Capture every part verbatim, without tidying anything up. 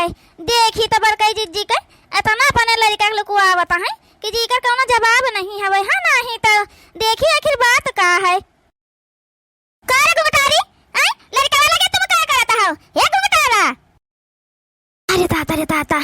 देखी त बड़कई जिज्जी के एतना अपने लड़िका के लुकुआवत हैं कि जिकर कउनो जवाब नहीं हवे, हाँ, नाहीं त देखी आखिर बात का है। का रे घुंघटारी, आय, लड़िकवा लगे तुम का करत हो? हे घुंघटारा! अरे दादा रे दादा,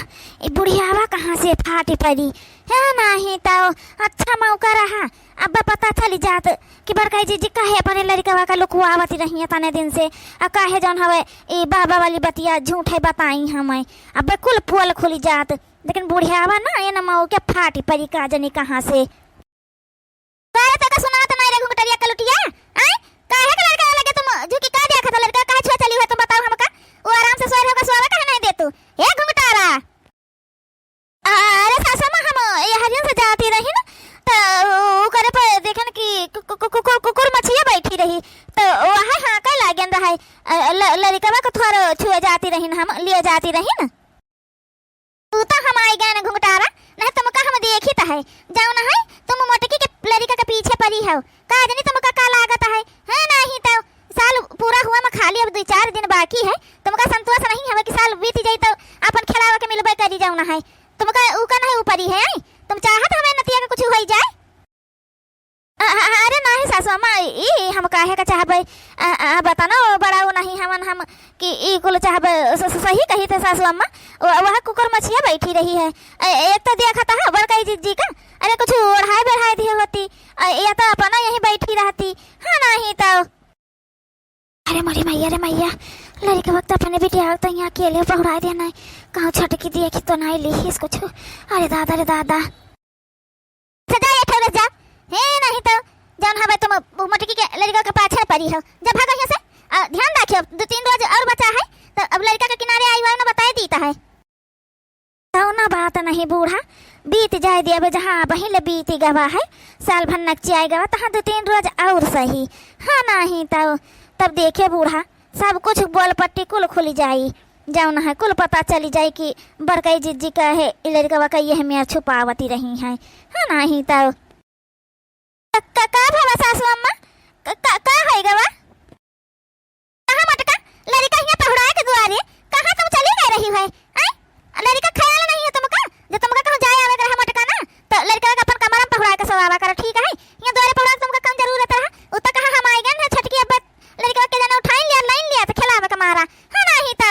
ई बुढ़ियावा कहाँ से फाटी पड़ी? हाँ, नाहीं त अच्छा मौका रहा, अब पता चली जात कि बड़कई जिज्जी काहे अपने लड़िकवा का लुकुआवत रही है तने दिन से, आ काहे जौन हवे ई बाबा वाली बतिया झूठे बताई हमें, अब कुल पोल खुली जात। लेकिन बुढ़ियावा ना, ये ना मौके फाटी पड़ी का जनी कहाँ से। का रे, तोका सुनात नाई रे घुंघटरिया कलुटिया? आय? काहे के लड़िका लगे तुम झुकी का देखत हो? लड़िका काहे छुए चली हो तुम बताओ हमका? वो आराम से सोए रहोगा, सोवे काहे नहीं दे तू? हे घुंघटारा! अरे सासू अम्मा, हम ये हरियन से जाती रही ना, त ओकरे पे देखन कि कु-, कु-, कु-, कुकुर, कुकुर मछिया बैठी रही, त वह हाँके लागेन रहा है। अ, ल-, लड़िकवा को थोड़ो छुए जाती रही ना, हम लिए जाती रही ना। तू तो हम आई गए ना घुंघटारा, नहीं तुमका हम देखी त है। जाओ ना है, तुम मोटकी के लड़िका के पीछे पड़ी हो। का जनी तुमका का लागत है? है नहीं तो साल पूरा हुआ में खाली अब दुई चार दिन बाकी है। तुमका संतोष नहीं हवे कि साल बीत जाई तो अपन खेलावे के मिलबे करी जाओ ना है। तुमका ऊ का नहीं ऊपरी है, तुम चाहत हमें नतिया के कुछ होई जाए? अ, अ, अरे नाही सासू अम्मा, ई हम काहे का चाहबे? अ, अ, बता ना, वो बड़ा वो नहीं हमन हम कि ई कुल चाहबे, स-, स-, सही कही थे सासू अम्मा, वो, वह कुकुर मछिया बैठी रही है। ए, एक तो देखा था बड़कई जिज्जी का, अरे कुछ ओढ़ाए बढ़ाए दिए होती, अ, या तो अपना यहीं बैठी रहती, हाँ नाही तो। अरे मोरी मैया रे मैया, लड़िका वक्त अपने बिटिया तो यहाँ अकेले पहुँड़ा देना है, कहूँ छटकी दिए कि तो नहीं ली इसको छू। अरे दादा रे दादा। सजा ये ठौरस जा। हे नहीं तो जौन हवे तुम उ मोटकी के लड़िका के पाछे पड़ी हो। जा भागो यहाँ से। आ, ध्यान रखियो, दो तीन रोज और बचा है, तो अब लड़िका के किनारे आई हुआ ना बताए दीता है। कौनो बात नहीं बूढ़ा, बीत जाए दिया बे, जहाँ वहीं ले बीत गवा है, साल भर नकची आए गवा, तहाँ दो तीन रोज और सही। हाँ नहीं तो तब देखे बूढ़ा, सब कुछ बोल पट्टी कुल खुली जाई, जौन है कुल पता चली जाई कि बड़कई जिज्जी का है, ई लड़िकवा का यह मेर छुपावती रही है। हाँ, नाही तो। का, का, का भवा सासू अम्मा? का, का, का होई गवा? कहाँ मोटका? लड़िका हियाँ पहुड़ाए के दुआरे, कहाँ तुम चली गए रही है? आय? लड़िका ख्याल नहीं है तुमका? जो तुमका कहूँ जाए आवे के रहा मोटका ना, तो लड़िका के अपन कमरा में पहुड़ाए के सोआवा करो, ठीक है? हियाँ दुआरे पहुड़ाए के तुमका कम जरूरत रहा? उ तो कहा हम आए गए ना छटकी अब लड़िका के जना उठाई लिया, लाइन लिया तो खिलावे के मारा। हाँ, नाही तो।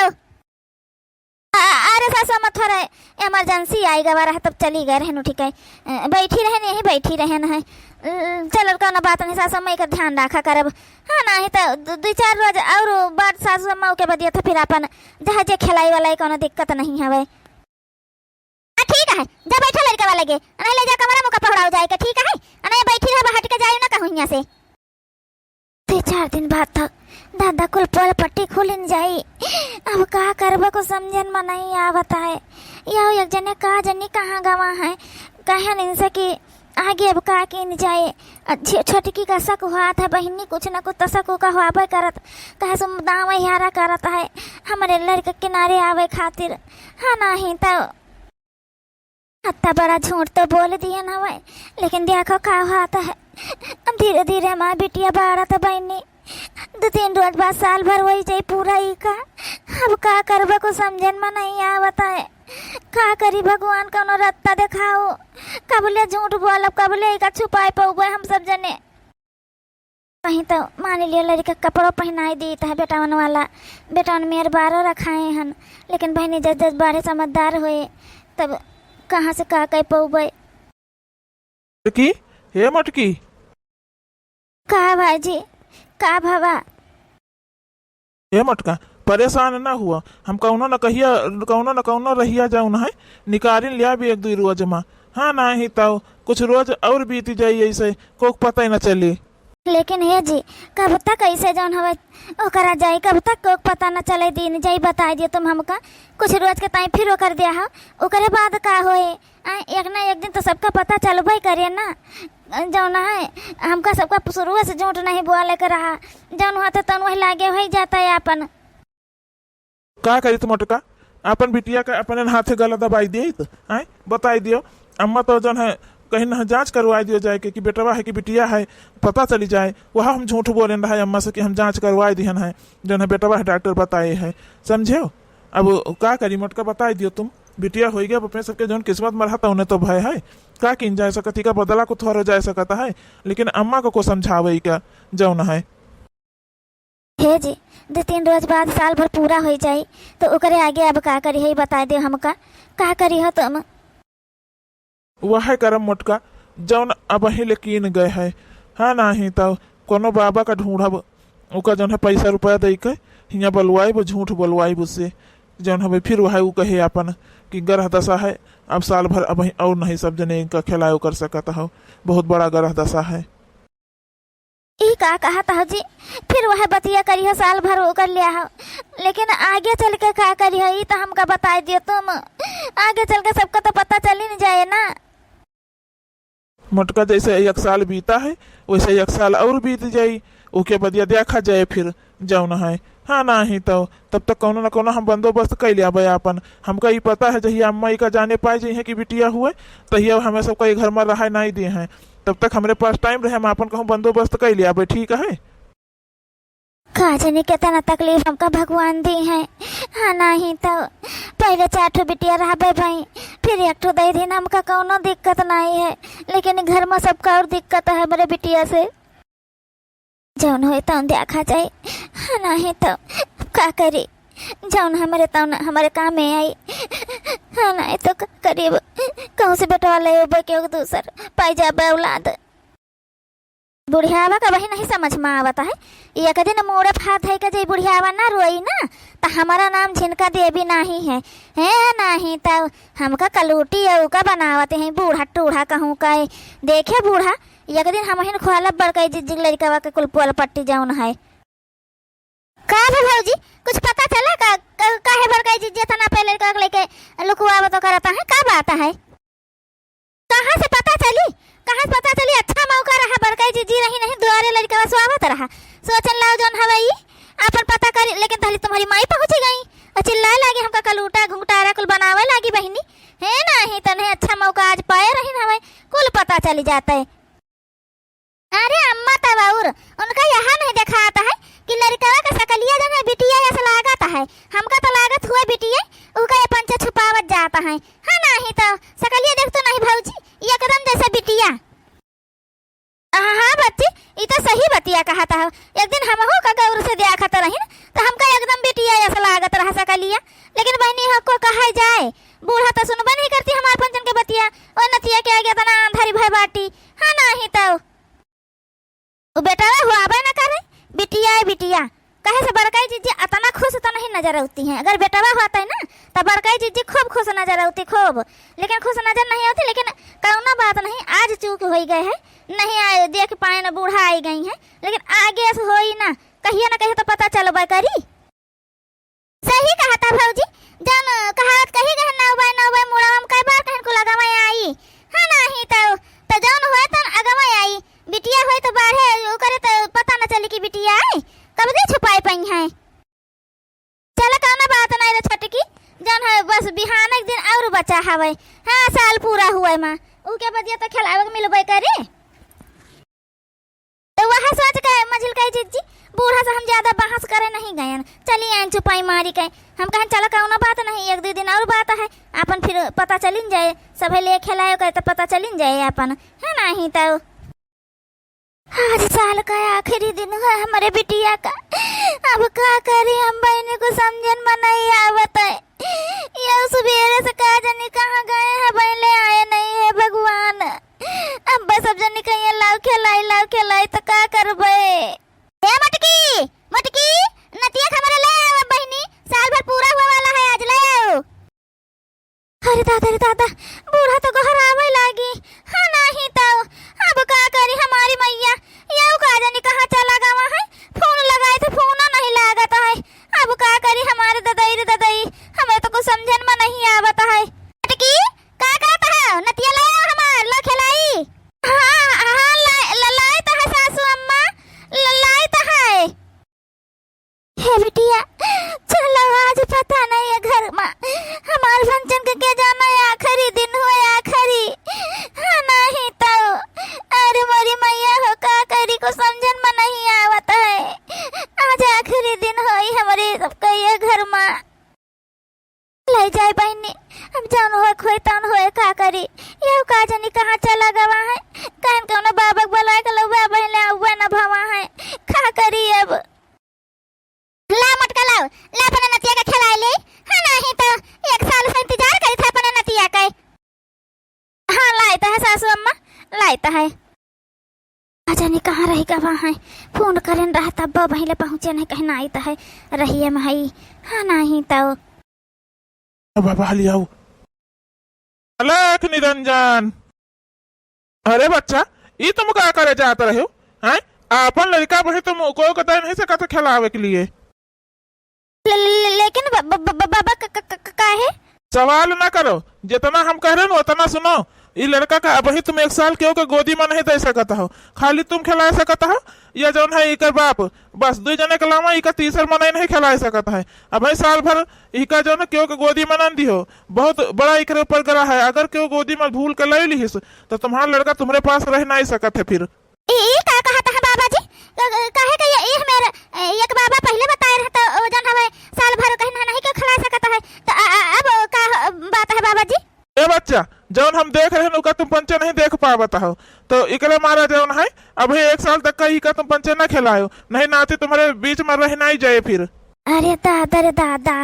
अ-, अरे सासू अम्मा, थोड़ा emergency आई गवा रहा, तब चली गए रहनु, ठीक है। अ, बैठी रहन, यहीं बैठी रहन है। अ, चलो, कौनो बात नहीं सासू अम्मा, एकर ध्यान रखा करब। हाँ, नाही तो दु-, दुई चार रोज और बाद सासू अम्मा ओके बदिया तो फिर अपन जहाजे खिलाई वाला है, कौनो दिक्कत नहीं हवे। हाँ, ठीक है, जा बैठा लड़िकवा लगे, नहीं ले जा कमरा में ओका पहुड़ाओ जाए के, ठीक है, नहीं बैठी रह, हट के जाए ना कहूँ यहाँ से। दो चार दिन बाद तक दादा कुल पोल पट्टी खुलिन जाई। अब का करबे, कुछ समझन में नहीं आवत है। यहो एक जने का जनी कहाँ गवा है, कहन इनसे कि आगे अब का किन जाए। अ, छ-, छोटकी का शक हुआत है, बहिनी कुछ न कुछ तो शक का हुआबे करत, कहे से दाव इहारा करत है हमरे लड़िका किनारे आवे खातिर। हाँ, नाही तो अत्ता बड़ा झूठ तो बोल दियन हवे, लेकिन देखो का होत है। अब धीरे धीरे हमार बिटिया बाढ़त बहिनी, दो तीन रोज बाद साल भर होई जाई पूरा ई का। अब का करबे, कुछ समझन में नहीं आवत है। का करी भगवान, कौनो रत्ता देखाओ। कबले झूठ बोलब, कबले ई का छुपाए पउबे हम सब जने। कहीं तो मान लियो लड़िका कपड़ो पहिनाई दीत है बेटवन वाला, बेटवन मेर बारो रखाए हन, लेकिन बहिनी जस जस बड़े समझदार होए, तब कहाँ से का कह पउबे। मोटकी, हे मोटकी। का बाजी, का भवा? हे मोटका, परेशान ना हुआ, हम कौनो न कहिया, कौनो न कौनो रहिया जाउन है, निकालिन लिया भी एक दुई रोज मा। हाँ, नाही तो कुछ रोज और बीत जाई ऐसे, कोक पता ही न चली। लेकिन हे जी, कब तक ऐसे जौन हवे ओकरा जाई, कब तक कोक पता न चले, दिन जाई, बताई दियो तुम हमका। कुछ रोज के ताई फिर ओकर द्याहा, ओकरे बाद का होए? आ, एक ना एक दिन तो सबका पता चलबे करे ना। जौन है, हमका सबका शुरुए से झूठ नहीं बोले के रहा, जौन होते तौन वही लागे होई जाता है आपन। का करी तू मोटका, अपन बिटिया का अपने हाथे गला दबाई दिए तो, आय, बताई दियो। अम्मा तो जौन है, कहीं ना जांच करवाई दियो जाए के कि बेटवा है कि बिटिया है, पता चली जाए। वह हम झूठ बोले रहा है अम्मा से कि हम जांच करवाई दिहन है, जौन है बेटवा है, डॉक्टर बताए है, समझे हो? अब का करी मोटका, बताइ दियो तुम, बिटिया होइ गया, अब अपने सबके जौन किस्मत में रहता उन्हें तो भय है, का किन जाए सकत, इका बदला को थोरो जाए सकत है, लेकिन अम्मा को, को समझावे इका जौन है। हे जी, दो तीन रोज बाद साल भर पूरा होइ जाई, तो ओकरे आगे अब का करी है, बताइ दियो हमका, का करी हो तुम? वह करम मोटका, जौन अबहीं ले कीन गए है। हाँ, नाहीं तौ कोनो बाबा का ढूंढब, ओका जौन है पैसा रुपया दइ के हियाँ बोलवाइब, झूठ बोलवाइब उससे। जौन हवे फिर वह ऊ कहे आपन कि ग्रह दशा है, अब साल भर अबहीं और नहीं सब जने इनका खिलाए कर सकत हो, बहुत बड़ा ग्रह दशा है। ई का कहत हो जी? फिर वह बतिया करिहो, साल भर ओकर लिया हो, लेकिन आगे चल के का करिहो, ई तो हमका बताइ दियो तुम। आगे चल के सबका तो पता चली न जाए ना। मोटका, जैसे एक साल बीता है, वैसे एक साल और बीत जाई, ओके बदिया देखा जाए फिर जौन है। हाँ, नाहीं तो तब तक कौनो न कौनो हम बंदोबस्त कइ लियाबे आपन। हमका ई पता है, जहिया अम्मा ई का जाने पाए जइहें कि बिटिया हुए, तहिया हमें सबका ई घर में रहाए नाहीं दिए हैं। तब तक हमरे पास टाइम रहे, हम आपन कहूँ बंदोबस्त कइ लियाबे, ठीक है? का जाने केतना तकलीफ हमका भगवान दी हैं। हाँ, नाहीं तो पहले चार ठो बिटिया रहबे भाई, फिर एक ठो दइ दिन, हमका कौनो दिक्कत नाहीं है, लेकिन घर में सबका और दिक्कत है हमरे बिटिया से। जौन होए तौन देखा जाए, हाँ, नाहीं तो का करी, जौन हमरे तौन हमरे काम में आई, हाँ, नाहीं तो का करी, अब कहूँ से बेटवा ले अउबे के दूसर पाई जाबे औलाद। बुढ़ियावा का वही नहीं समझ में आवत है, एक दिन मूड़े पर हाथ धइ के जे बुढ़ियावा ना रोई ना, तो हमारा नाम झिनका देवी नाहीं है। हे, नाहीं तो हमका कलूटी अउ का बनावत हैं, बूढ़ा टूढ़ा कहूँ का। देखे बूढ़ा, एक दिन हमहिन खोलब बड़कई जिज्जी के लड़कवा के कुल पोल पट्टी जौन है। का भे भौजी, कुछ पता चला का, का, काहे बड़कई जिज्जी इतना पे लड़का के लेके लुकुआवत करत है, का बात है? कहाँ से पता चली, कहाँ से पता चली? अच्छा मौका रहा, बड़कई जिज्जी रही नहीं, दुआरे लड़कवा स्वावत रहा। सोचन लाओ जौन हवे ई, आपन पता करी, लेकिन तहली तुम्हारी माई पहुँची गई और चिल्लाए लागी, हमका कलूटा घुंघटारा कुल बनावे लागी बहिनी। हे नाहीं, तन्हे अच्छा मौका आज पाए रही हवे, कुल पता चली जाते। अरे अम्मा तब और उनका यहाँ नहीं देखात है कि लड़कवा का सकलिया जौन है बिटिया जैसा लागत है। हमका तो लागत हुए बिटिया, उका ये पंचे छुपावत जात है। हाँ नाहीं तो सकलिया देख तो नहीं भौजी, एकदम जैसे बिटिया। हाँ, हाँ बच्ची, ई तो सही बतिया कहत हो। एक दिन हमहू का गौर से देखत रहिन, तो हमका एकदम बिटिया जैसा लागत रहा सकलिया। लेकिन बहिनी, हको कहा जाए, बूढ़ा तो सुनबे नहीं करती हमार पंचन के बतिया। ओ नतिया के आगे इतना आंधरी भय बाटी। हाँ, नाहीं तो। उ बेटवा हुआबे न करे, बिटिया है बिटिया। कहे से बड़काई जिज्जी अतना खुश तो नहीं नजर अउती हैं। अगर बेटवा होते ना, तो बड़काई जिज्जी खूब खुश नजर अउती, खूब। लेकिन खुश नजर नहीं अउती, लेकिन कौनो बात नहीं, आज चूक होई गए है, नहीं आए, देख पाए न बूढ़ा आई गई हैं, लेकिन आगे से होई ना, कहियो न कहियो तो पता चलबे करी। सही कहता भौजी, जौन कहावत कही गए, "नौ बाय नौ बाय मुड़वा में कै बार कहन कुल अगवा आई।" हाँ, नाहीं तो, तो जौन होए तौन अगवा आई, बिटिया होए तो बाढ़े, ओकरे तो पता न चली कि बिटिया आई, कब दे छुपाए पाई हैं। चला, कौनो बात नहीं रे छोटकी, जौन है बस बिहान एक दिन और बचा हवे। हाँ, साल पूरा हुए माँ, उके बदिया तो खिलावे के मिलबे करे। तो वह सोच के मझिलकाई जिज्जी, बूढ़ा से हम ज्यादा बहस करे नहीं गयन, चली आयन चुपाई मारी के। हम कहन, "चला, कौनो बात नहीं, एक दो दिन और बात है, आपन फिर पता चलिन जाए, सभे ले खेलाए के तो पता चलिन जाए आपन, है नाहीं तो।" आज साल का आखिरी दिन है हमरे बिटिया का, अब का करी हम बहिनी को समझन में नहीं आवत है। ये सुबेरे से का जानी कहाँ गए हैं, बहिले आए नहीं है भगवान। अब बस अब जानी कहिए लाओ खिलाई, लाओ खिलाई तो का करबे? ए मटकी, मटकी, नतिया के हमरे ले आओ बहिनी, साल भर पूरा हुआ वाला है, आज ले आओ। अरे दादा रे दादा, बूढ़ा तो गोहरावे लागी। हाँ नाहीं तो, अब का करी हमारी मैया, यऊ का जानी कहाँ चला गवा है। फोन लगाए थे, फोन नहीं लागत है। अब का करी हमारे ददई रे ददई, हमें तो कुछ समझन में नहीं आवत है। मटकी, का कहत है? नतिया ले आओ हमार, लो खिलाई। हाँ, हाँ, लाई, ल-, लाई तो है सासू अम्मा, ल-, लाई तो है। हे बिटिया, चलो आज पता नहीं है घर में हमार फंक्शन के, के जाना है, आखिरी दिन हुए, आखिरी। हाँ, नहीं तो, अरे मोरी मैया हो, का करी, को समझन में नहीं आवत है। आज आखिरी दिन होई हमरे सबके ये घर में। जाए बहिनी, अब जौन होए के होए तौन होए, का करी? यहू का जानी कहाँ चला गवा है, कहन कौनो बाबा के बोलाए के लउआ बहिन ले आउआ न भवा है, का करी अब? ला मटका लाओ, ला अपने नतिया के खिलाए ले। हाँ, नहीं तो एक साल से इंतजार करी था अपने नतिया के। हाँ, लाइत है सासू अम्मा, लाइत है। का जानी कहाँ रहि गवा है, फोन करेन रहा तब बहिले पहुँचे नहीं, कहीं ना आइत है, रहिए में है। हाँ, नहीं तो। अब बाबा हाली आओ। अलख निरंजन। अरे बच्चा, ई तुम का करे जात रहे हो? हैं? आपन लड़का बही तुम कोई को दे नहीं सकत खेलावे के लिए। ले-, ले-, लेकिन ब-, ब-, ब-, ब-, बाबा क-, क-, क-, क-, काहे? सवाल ना करो, जितना हम कह रहे हैं उतना सुनो। ई लड़का का अबही तुम एक साल केहू के गोदी में नहीं दे सकत हो, खाली तुम खेला सकत हो या जौन है इकर बाप, बस दुई जने के अलावा इका तीसर मनई नहीं खेला सकत है। अबही साल भर इका जौन है केहू के गोदी में न दिहो, बहुत बड़ा इकरे ऊपर ग्रह है। अगर केहू गोदी में भूल के ले लिहिस तो तुम्हारा लड़का तुम्हारे पास रह नहीं सकत है फिर। ई, ई का कहत है बाबा जी? क-, क-, काहे के ये, ये हमें र-, एक बाबा पहिले बताए रहे तो वो जौन हवे साल भर कहीं ना नहीं के खिला सकत है, तो अ-, अ-, अब का ह-, बात है बाबा जी? ए बच्चा, जौन हम देख रहे हैं ओका तुम पंचे नहीं देख पावत हो, तो इकरे मारा जौन है अभी एक साल तक का इका तुम पंचे ना खिलायो, नहीं नाती तुम्हारे बीच में रह नहीं जाए फिर। अरे दादा रे दादा,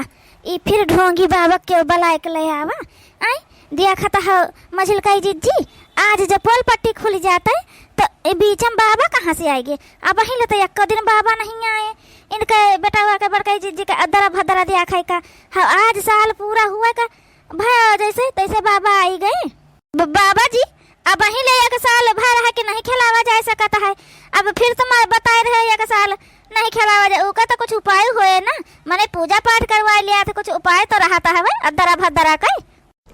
ई फिर ढोंगी बाबा के बलाए के ले आवा। आई, देखत हो मझिलकाई जिज्जी, आज जब पोल पट्टी खुल जाता है तो ए बीच में बाबा कहाँ से आएंगे? अबही ले तो एको दिन बाबा नहीं आए। इनके बेटवा के बड़काई जिज्जी के अदरा भदरा दिया खाए का। हाँ, आज साल पूरा हुआ का भया जैसे तैसे बाबा आई गए। ब-, बाबा जी, अबही ले एक साल भर है कि नहीं खेलावा जा सकत है। अब फिर तुम बताए रहे एक साल नहीं खेलावा जाए, ओका तो कुछ उपाय होए ना, मने पूजा पाठ करवा लिया तो कुछ उपाय तो रहता है भाई, अदरा भदरा के।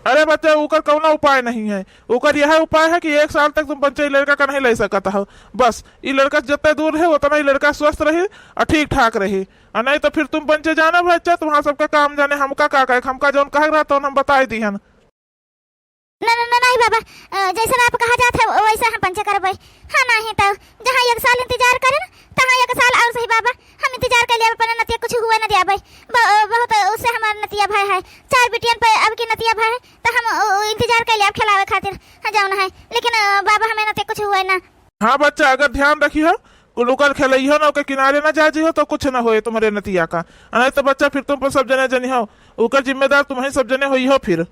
अरे बच्चा, ओकर कौनो उपाय नहीं है। ओकर यह उपाय है कि एक साल तक तुम पंचे लड़का का नहीं ले सकत हो। बस, ई लड़का जितने दूर रहे उतना ही लड़का स्वस्थ रही और ठीक ठाक रही, और नहीं तो फिर तुम पंचे जाना बच्चा, तुम्हारा सबका काम जाने, हमका का कहे, हमका जौन कहे रहा तो हम बताए दिहन। न, न, न, नहीं बाबा, अ, जैसन आप कहा जात है, वैसे हम पंचे करबै। हाँ, नहीं तो जहाँ एक साल इंतजार करेन, तहाँ एक साल और सही बाबा, हम इंतजार कर लिया, अपने नतिया कुछ हुए न दिया भाई। ब-, अ, बहुत उससे हमार नतिया भाई है, चार बिटियन पे अब की नतिया भाई है, तो हम, अ, अ, इंतजार कर लिया खेलावे खातिर, हाँ, जाओ ना है। लेकिन, अ, बाबा, हमें नतिया कुछ हुए ना। हाँ बच्चा, अगर ध्यान रखी हो, कुल ओकर खेलइहो ना, ओकर किनारे ना जा जी हो, तो कुछ ना होए तुम्हारे नतिया का। नहीं तो बच्चा, फिर तुम पर सब जने जनी हो, ओकर जिम्मेदार तुम्हें सब जने होई हो फिर।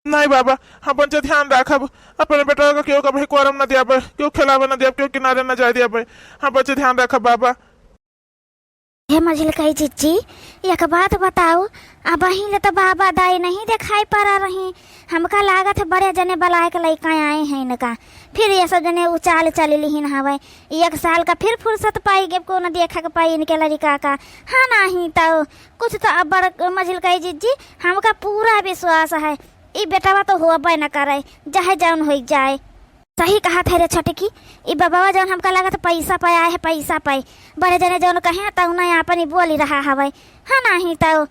नहीं बाबा, हम पंचे ध्यान राखब, अपने बेटवा का केहू कभी कोरम न दियाबे, केहू खेलावे न दियाबे, केहू किनारे न जाए दियाबे, हम पंचे ध्यान राखब बाबा। हे मझिलकई जिज्जी, एक बात बताओ, अबहीं ले तो बाबा दाई नहीं देखाई पड़ा रही, हमका लागत है बड़े जने बलाए के लइका आए हैं इनका, फिर ये सब जने उचाल चल लिहिन हवे, एक साल का फिर फुर्सत पाई गे, कोनो देखे के पाई इनके लड़का का। हाँ, नहीं तो कुछ तो अब बड़ मझिलकई जिज्जी, हमका पूरा विश्वास है, ई बेटवा तो होबे न करे, चाहे जौन होइ जाए। सही कहत है रे छोटकी, ई बबवा जौन हमका लागत पैसा पे आए है, पैसा पे। बड़े जने जौन कहे तौन आपन ई बोली रहा हवे। हाँ, नहीं तो।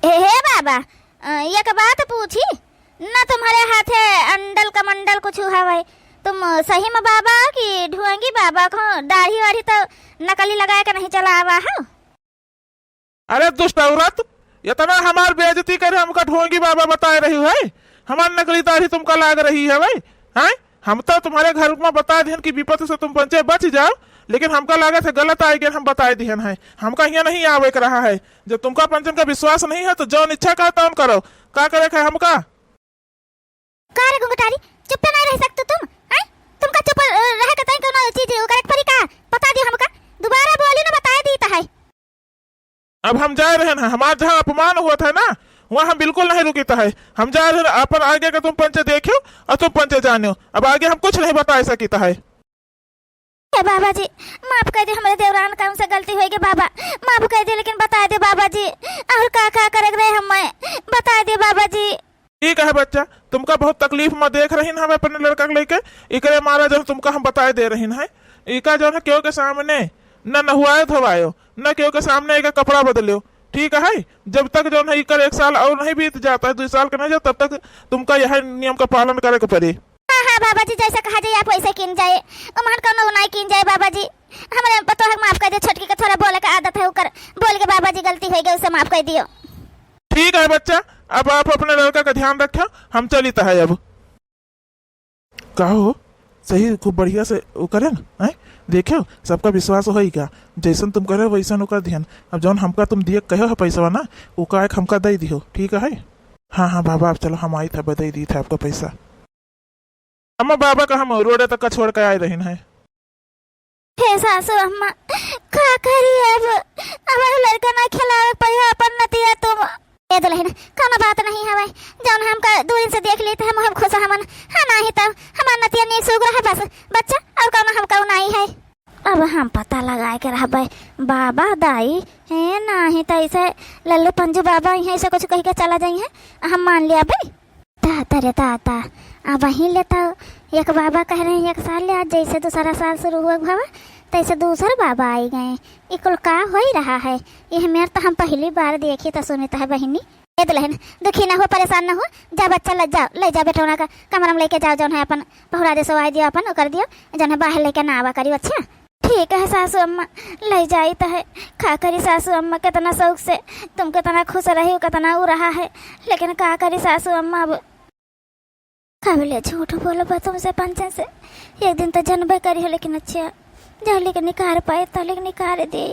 हे, हे बाबा, अ, एक बात पूछी? न तुम्हारे हाथे अंडल कमंडल कुछ हवे। तुम सही में बाबा कि ढोंगी बाबा को? दाढ़ी वाढ़ी तो नकली लगाए के नहीं चला आवा हो। अरे दुष्ट औरत, इतना हमार बेइज्जती करे हमका ढोंगी बाबा बताए रही है? हमार नकली दाढ़ी तुमका लाग रही है भाई? हैं? हम तो तुम्हारे घर में बता दिहन कि विपत से तुम पंचे बच जाओ, लेकिन हमका लागत है गलत आए गए, हम बताए दिहन है। हमका यहाँ नहीं आवे के रहा है। जब तुमका पंचन का विश्वास नहीं है तो जौन इच्छा का तौन करो। का करे के है हमका? का रे घुंघटारी, चुप्पे नहीं रह सकते तुम, हैं? तुमका चुप, अ, रहे के तई कोनो चीज करे के पड़ी का? बता दियो हमका, दोबारा बोली ना, बताए दी त है। अब हम जा रहे हैं, हमार जहाँ अपमान हुआ था ना, वहाँ हम बिल्कुल नहीं रुकी त है। हम जा रहे हैं, अपन आगे का तुम पंचे देखियो और तुम पंचे जानियो, अब आगे हम कुछ नहीं बताए सकी त है। ए बाबा जी, माफ कर दे, हमरे देवरान का हमसे गलती होई गे बाबा, माफ कर दे, लेकिन बताए दे बाबा जी, और का का करे के रहे हमें, बताए दे बाबा जी। ठीक है बच्चा, तुमका बहुत तकलीफ में देख रही हवे अपने लड़का के लेके, इकरे मारा जौन तुमका हम बताए दे रही है, इका जौन है केहू के सामने न नहुआयो धोवायो, न केहू के सामने इका कपड़ा बदलियो, ठीक है? जब तक जौन है इकर एक साल और नहीं बीत जाता है, दुई साल के नहीं जाता, तब तक तुमका यह नियम का पालन करे के पड़ी। हाँ, हाँ, बाबा जी, जैसे कहा जाए आप वैसे कीन जाए। ओमहन कौनो उनाई कीन जाए, बाबा जी। हमरे पतोह के माफ कर दे, छोटकी के थोड़ा बोले के आदत है ओकर। बोल के बाबा जी गलती होइ गई, उसे माफ कर दियो। ठीक है बच्चा, अब आप अपने लड़का का ध्यान रख्या, हम चलित है अब। का हो, सही खूब बढ़िया से वो करें, हैं? देख्यो, सबका विश्वास होइगा, जैसन तुम करे वैसन ओकर ध्यान। अब जौन हमका तुम दिए कहे हो पैसवा ना, ओका एक हमका दे दियो, ठीक है? हाँ, हाँ बाबा, अब चलो हम आइत है, दे दीत है आपका पैसा। अम्मा, बाबा का हम रोडे तक का छोड़ के आए रहिन है। हे सासू अम्मा, का करी अब? हमार लड़का ना खिलावे पाई अपन नतिया तुम। ए दुल्हन, कौनो बात नहीं हवे, जौन हमका दूर से देख ली त हम, हम खुश हमन, हाँ नाही तब हमार नतिया नीक सुख रहे बस, बच्चा और कौनो हमका उ नाही है। अब हम पता लगाए के रहबे, बाबा दाई है नाही त ऐसे लल्लू पंजू बाबा इहाँ ऐसे कुछ कह के चला जाई है, हम मान लिया बे। दादा रे दादा, अबहीं ले तो एक बाबा कह रहे हैं एक साल ले, आज जैसे दूसरा साल शुरू हुआ बाबा, तैसे दूसर बाबा आई गए। ई कुल का होई रहा है? यह मेर तो हम पहली बार देखी तो सुनित है बहिनी। ए दुल्हन, दुखी ना हो, परेशान ना हो, जा बच्चा ले जाओ, ले जा बेटौना का कमरा में लेके जाओ, जौन है अपन पहुरा दे, सोवाई दियो, अपन ओकर दियो, जौन है बाहर लेके ना आवा करियो, अच्छा? ठीक है सासू अम्मा, ले जाइत है। का करी सासू अम्मा, कितना शौक से तुम कितना खुश रही हो, कितना उ रहा है, लेकिन का करी सासू अम्मा, अब कब ले झूठ बोलबा तुमसे पंचन से, एक दिन तो जनबे करी हो, लेकिन अच्छा जहली के निकार पाए तहली के निकार दे।